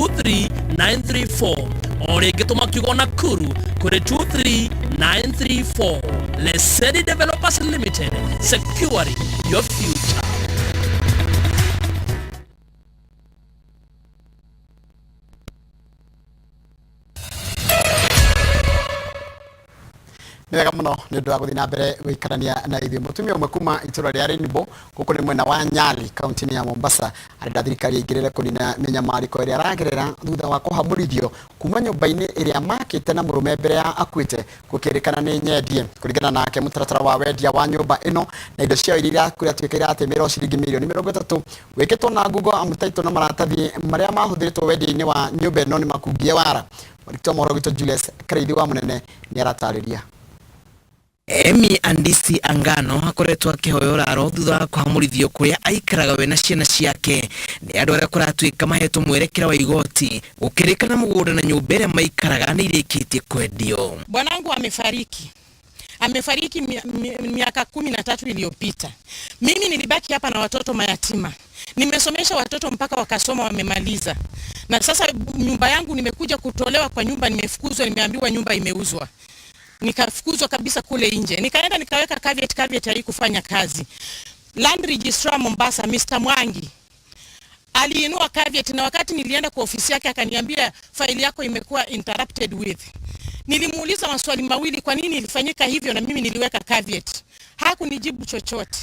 23934. O rĩngĩ tũma kiugo Nakuru kũrĩ 23934. Lesedi Developers Limited, securing your future. Nĩ wega mũno nĩ ũndũ wa gũthiĩ na mbere gũikarania na ithuĩ. Mũtumia ũmwe kuma itũra rĩa Rainbow gũkũ nĩ mwena wa Nyali, kaunti-inĩ ya Mombasa, arenda thirikari ĩingĩrĩre kũnina mĩnyamarĩko ĩrĩa aragerera thutha wa kũhamũrithio kuma nyũmba-inĩ ĩrĩa makĩte na mũrũme mbere ya akuĩte, gũkĩrĩkana nĩ nyendie. Kũringana nake, mũtaratara wa wendia wa nyũmba ĩno na indo ciayo iria iratuĩka iratĩmĩrwo ciringi mirioni 30 wĩkĩtwo na ngungo, amu taitũ na maratathi marĩa mahũthĩrĩtwo wendia-inĩ wa nyũmba ĩno nĩ makungie wara. Mwandĩki wa mohoro witũ Julius Kariithi wa Mũnene nĩ aratarĩria. Emi Andisi Angano akoretwo akĩhoya ũraro thutha wa kũhamũrithio kũrĩa aikaraga we na ciana ciake nĩ andũ arĩa kũratuĩka mahetwo mwerekera wa igoti, gũkĩrĩkana mũgũnda na nyũmba ĩrĩa maikaraga nĩ irĩkĩtie kwendio. Bwanangu amefariki, amefariki miaka 13 iliyopita. Mimi nilibaki hapa na watoto mayatima, nimesomesha watoto mpaka wakasoma wamemaliza, na sasa nyumba yangu nimekuja kutolewa kwa nyumba, nimefukuzwa, nimeambiwa nyumba imeuzwa, nikafukuzwa kabisa kule nje. Nikaenda nikaweka caveat, caveat haikufanya kazi. Land Registrar Mombasa, Mr. Mwangi aliinua caveat, na wakati nilienda kwa ofisi yake akaniambia faili yako imekuwa interrupted with. Nilimuuliza maswali mawili, kwa nini ilifanyika hivyo na mimi niliweka caveat. Hakunijibu chochote.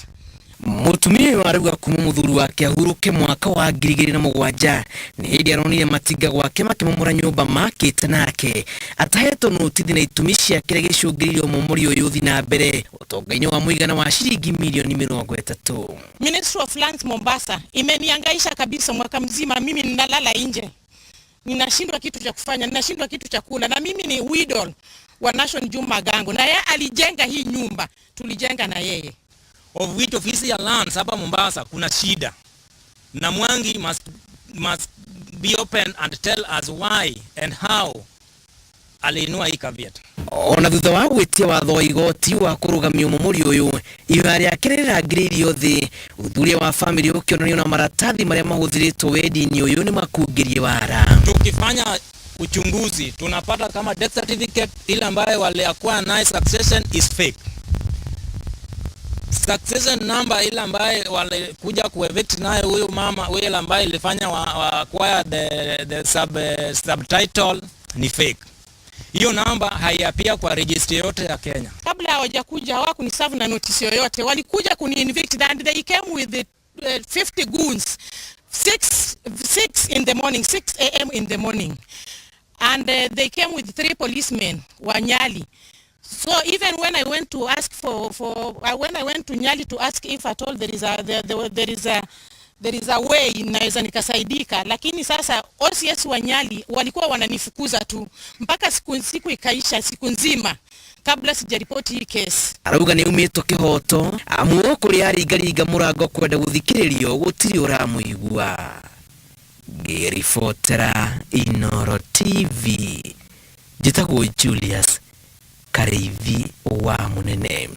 Mũtumia ũyũ arauga kuma mũthuri wake ahurũke mwaka wa 2007 nĩ hĩndĩ aronire matinga gwake makĩmomora nyũmba makĩte nake atahetwo notithi na itũmi cia kĩrĩa gĩcũngĩrĩirie ũmomori ũyũ ũthiĩ na mbere ũtonga-inĩ wa mũigana wa ciringi mirioni 30. Ministry of Lands Mombasa imeniangaisha kabisa mwaka mzima, mimi ninalala nje, ninashindwa kitu cha kufanya, ninashindwa kitu cha kula, na mimi ni widow wa Nation Juma Gango, na yeye alijenga hii nyumba, tulijenga na yeye. Of which ofisi ya lands hapa Mombasa kuna shida na Mwangi must be open and tell us why and how aliinua hii caveat. Ona thutha wa gwĩtia watho wa igoti wa kũrũgamia ũmomori ũyũ, ihoya rĩake rĩrangĩrĩirio thĩ, ũthuthuria wa bamĩrĩ ũkĩonanio na maratathi marĩa mahũthĩrĩtwo wendi-inĩ ũyũ nĩ makungĩrie wara. Tukifanya uchunguzi tunapata kama death certificate ile ambayo waliacquire naye succession is fake. Succession number ile ambaye walikuja kuevict naye huyu mama, ile ambaye ilifanya wa acquire the subtitle ni fake. Hiyo namba haiapia kwa registry yote ya Kenya. Kabla hawajakuja hawakuniserve na notice yoyote, walikuja kuni-evict and they came with the 50 goons 6 in the morning, 6 a.m. in the morning, and they came with 3 policemen wa Nyali. So even when I went to ask for when I went to Nyali to ask if at all there is a way naweza nikasaidika, lakini sasa OCS wa Nyali walikuwa wananifukuza tu mpaka siku ikaisha, siku nzima kabla sijaripoti hii case. Arauga nĩ umĩtwo kĩhoto amu o kũrĩa aringaringa mũrango kwenda gũthikĩrĩrio gũtirĩ ũramũigua. Ngĩribotera Inoro TV, njĩtagwo Julius Karĩithi wa Mũnene.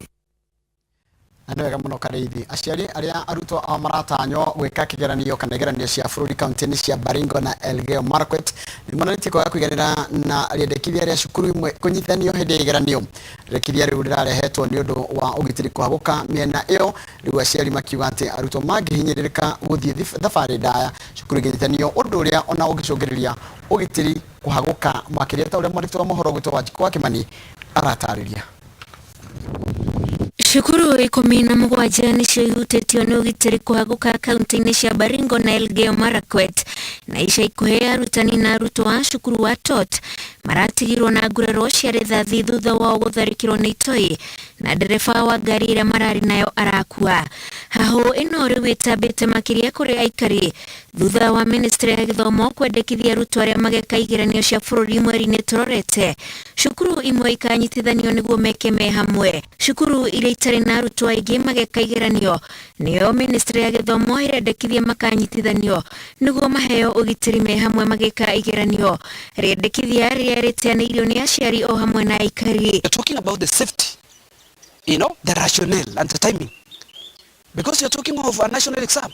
Na nĩ wega mũno Karĩithi. Aciari arĩa arutwo ao maratanywo gwĩka kĩgeranio kana igeranio cia bũrũri kaunti-inĩ cia Baringo na Elgeyo Marakwet nĩ monanĩtie kwaga kũiganĩra na rĩendekithia rĩa cukuru imwe kũnyitithanio hĩndĩ ya igeranio. Rĩendekithia rĩu rĩrarehetwo nĩ ũndũ wa ũgitĩri kũhagũka mĩena ĩyo, rĩu aciari makiuga atĩ arutwo mangĩhinyĩrĩrĩka gũthiĩ thabarĩ ndaya cukuru ingĩnyitithanio, ũndũ ũrĩa ona ũngĩcũngĩrĩria ũgitĩri kũhagũka makĩria, ta ũrĩa mwandĩki wa mohoro gwĩtwo Wanjikũ wa Kĩmani aratarĩria. Cukuru 17 nĩcio ihutĩtio nĩ ũgitĩri kũhagũka kaunti-inĩ cia Baringo na Elgeyo Marakwet, na ica ikuhĩ arutani na arutwo a cukuru wa Tot maratigirwo na nguraro cia rithathi thutha wao gũtharĩkĩrwo nĩ itoi na ndereba wa ngari ĩrĩa mararĩ nayo arakua. Hahũ ĩno rĩu ĩtambĩte makĩria kũrĩ aikari thutha wa ministry ya gĩthomo kwendekithia arutwo arĩa mageka igeranio cia bũrũri mweri-inĩ tũrorete cukuru imwe ikanyitithanio nĩguo meke me hamwe. Cukuru iria itarĩ na arutwo aingĩ mageka igeranio nĩyo ministry ya gĩthomo ĩrendekithia makanyitithanio nĩguo maheo ũgitĩri me hamwe magĩka igeranio, rĩendekithia rĩrĩa rĩteanĩirio nĩ aciari o hamwe na aikari. You're talking about the safety, the rationale and the timing. Because you're talking of a national exam.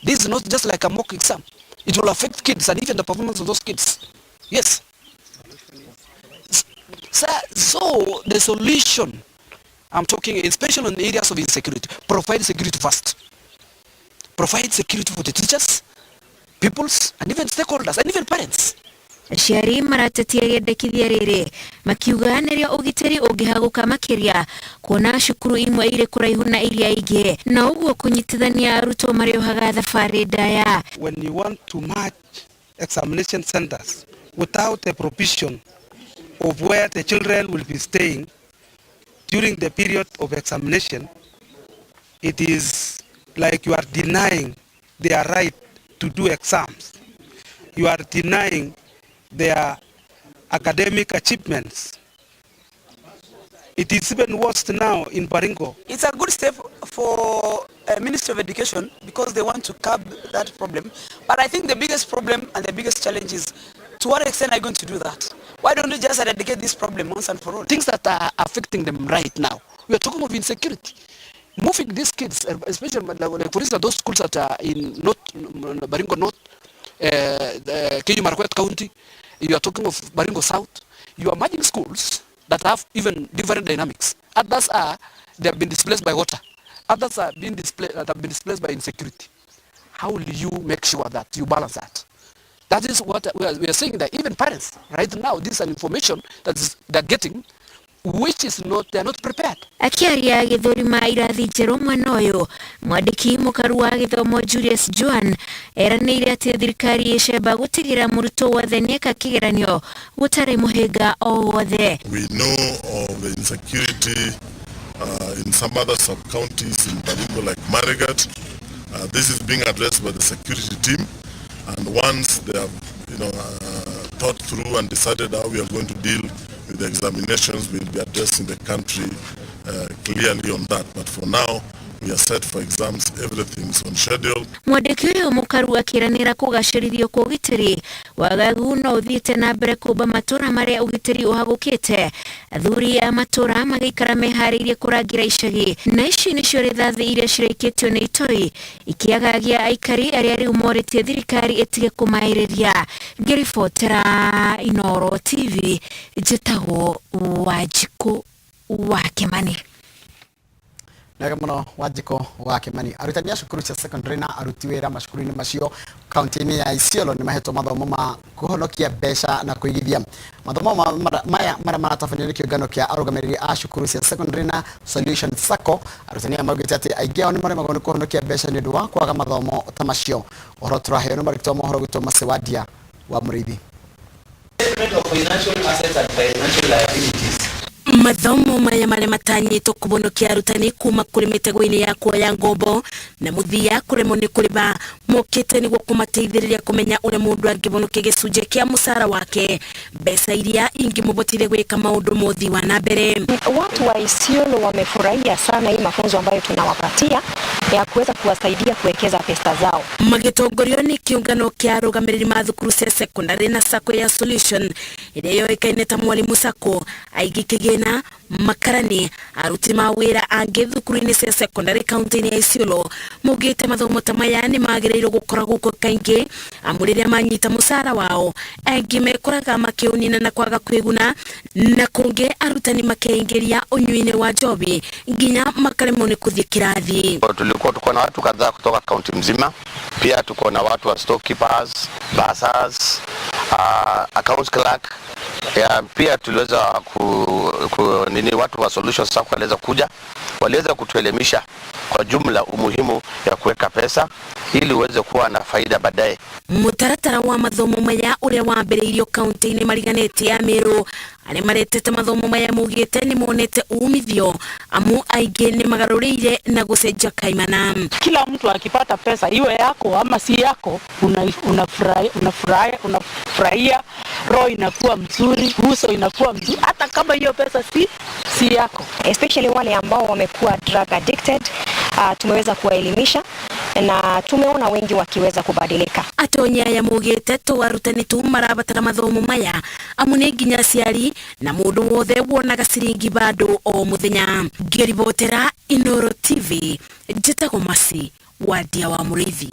This is not just like a mock exam. It will affect kids and even the performance of those kids. Yes. So the solution, I'm talking especially on the areas of insecurity, provide security first. Provide security for the teachers, pupils, and even stakeholders, and even parents. Aciari maratetia rĩendekithia rĩrĩ makiuga nĩrĩo ũgitĩri ũngĩhagũka makĩria kuona cukuru imwe irĩ kũraihu na iria ingĩ na ũguo kũnyitithania arutwo marĩohaga thabarĩ ndaya. When you want to merge examination centers without a provision of where the children will be staying during the period of examination, it is like you are denying their right to do exams. You are denying their academic achievements. It is even worse now in Baringo. It's a good step for Ministry of Education because they want to curb that problem. But I think the biggest problem and the biggest challenge is, to what extent are you going to do that? Why don't you just eradicate this problem once and for all? Things that are affecting them right now. We are talking of insecurity. Moving these kids, especially like for instance, those schools that are in North, Baringo North, the Keiyo Marakwet County, you are talking of Baringo South. You are merging schools that have even different dynamics. Others are, they have been displaced by water. Others are being displaced, that have been displaced by insecurity. How will you make sure that you balance that? That is what we are saying, that even parents right now, this is an information that is they're getting, which is not, they are not prepared. Akiaria agĩthũrima irathi njerũ mwena ũyũ, mwandĩki mũkaru wa gĩthomo Julius Joan eranĩire atĩ thirikari ĩcemba gũtigĩra mũrutwo wothe nĩeka kĩgeranio gũtarĩ mũhĩnga o wothe. We know of the insecurity in some other sub-counties in Baringo like Marigat. This is being addressed by the security team, and once they have thought through and decided how we are going to deal with the examinations, we'll be addressing the country clearly on that. But for now, we are set for exams, everything's on schedule. Mwandĩki ũyũ mũkaru akĩranĩra kũgacĩrithio kwa ũgitĩri wagagu no ũthiĩte na mbere kũmba matũra marĩa ũgitĩri ũhagũkĩte, athuri a matũra magĩikara meharĩirie kũrangĩra icagi, na ici nĩcio rithathi iria ciraikĩtio nĩ itoi ikĩagagia aikari arĩa rĩu morĩtie thirikari ĩtige kũmaĩrĩria. Ngĩribotera Inooro TV, njĩtagwo Wanjikũ wa Kĩmani. Wega muno Wanjikũ wa Kimani. Arutani a cukuru cia secondary na aruti wĩra macukuru-inĩ macio kaunti-inĩ ya Isiolo nĩ mahetwo mathomo ma kũhonokia mbeca na kũigithia. Mathomo maya marĩa maratabanio nĩ kĩũngano kĩa arũgamĩrĩri a cukuru cia secondary na Solution Sacco. Arutani aya maugĩte atĩ aingĩ ao nĩ maremagwo nĩ kũhonokia mbeca nĩ ũndũ wa kwaga mathomo ta macio. Ũhoro tũraheo nĩ mwandĩki wa mohoro gwitũ Macewadia wa Mũrĩithi. Of financial assets and financial liabilities. Mathomo maya marĩa matanyĩtwo kũhonokia arutani kuma kũrĩ mĩtego-inĩ ya kuoya ngombo na mũthia kũremwo nĩ kũrĩha mokĩte nĩguo kũmateithĩrĩria kũmenya ũrĩa mũndũ angĩhonokia gĩcunjĩ kĩa mũcara wake, mbeca iria ingĩmũhotithia gwĩka maũndũ mothi wa na mbere. Watu wa Isiolo wamefurahia sana hii mafunzo ambayo tunawapatia ya kuweza kuwasaidia kuwekeza pesa zao. Magĩtongorio nĩ kĩũngano kĩa arũgamĩrĩri ma thukuru cia secondary na Sacco ya Solution ĩrĩa yoĩkaine ta Mwalimu Sacco, aigi kĩgĩna, makarani, aruti ma wĩra angĩ thukuru-inĩ cia secondary kaunti-inĩ ya Isiolo maugĩte mathomo ta maya nĩ magĩrĩirwo gũkoragwo kuo kaingĩ, amu rĩrĩa manyita mũcara wao aingĩ mekoraga makĩũnina na kwaga kwĩguna, na kũngĩ arutani makeingĩria ũnyui-inĩ wa njohi nginya makaremwo nĩ kũthiĩ kĩrathi. Tulikuwa tuko na watu kadhaa kutoka kaunti mzima, pia tuko na watu wa storekeepers, bursars, accounts clerk ya, pia tuliweza ku nini, watu wa Solution Sacco waliweza kuja, waliweza kutuelimisha kwa jumla umuhimu ya kuweka pesa ili uweze kuwa na faida baadaye. Mũtaratara wa mathomo maya ũrĩa wambĩrĩirio kaunti-inĩ mariganĩtie ya Meru, arĩa maretete mathomo maya maugĩte nĩ monete umithio amu aingĩ nĩ magarũrĩire na gũcenjia kaimana. Kila mtu akipata pesa iwe yako ama si yako, unafurahia, unafurahia, unafurahia, roho inakuwa mzuri, uso inakuwa mzuri, hata kama hiyo pesa si yako. Especially wale ambao wamekuwa drug addicted, tumeweza kuwaelimisha na tumeona wengi wakiweza kubadilika. Atonyi aya maugĩte to arutani tu marabatara mathomo maya, amu nĩ nginya aciari na mũndũ wothe wonaga ciringi bado o mũthenya. Ngĩribotera Inooro TV, njĩtagwo Masi Wadia wa Mũrĩithi.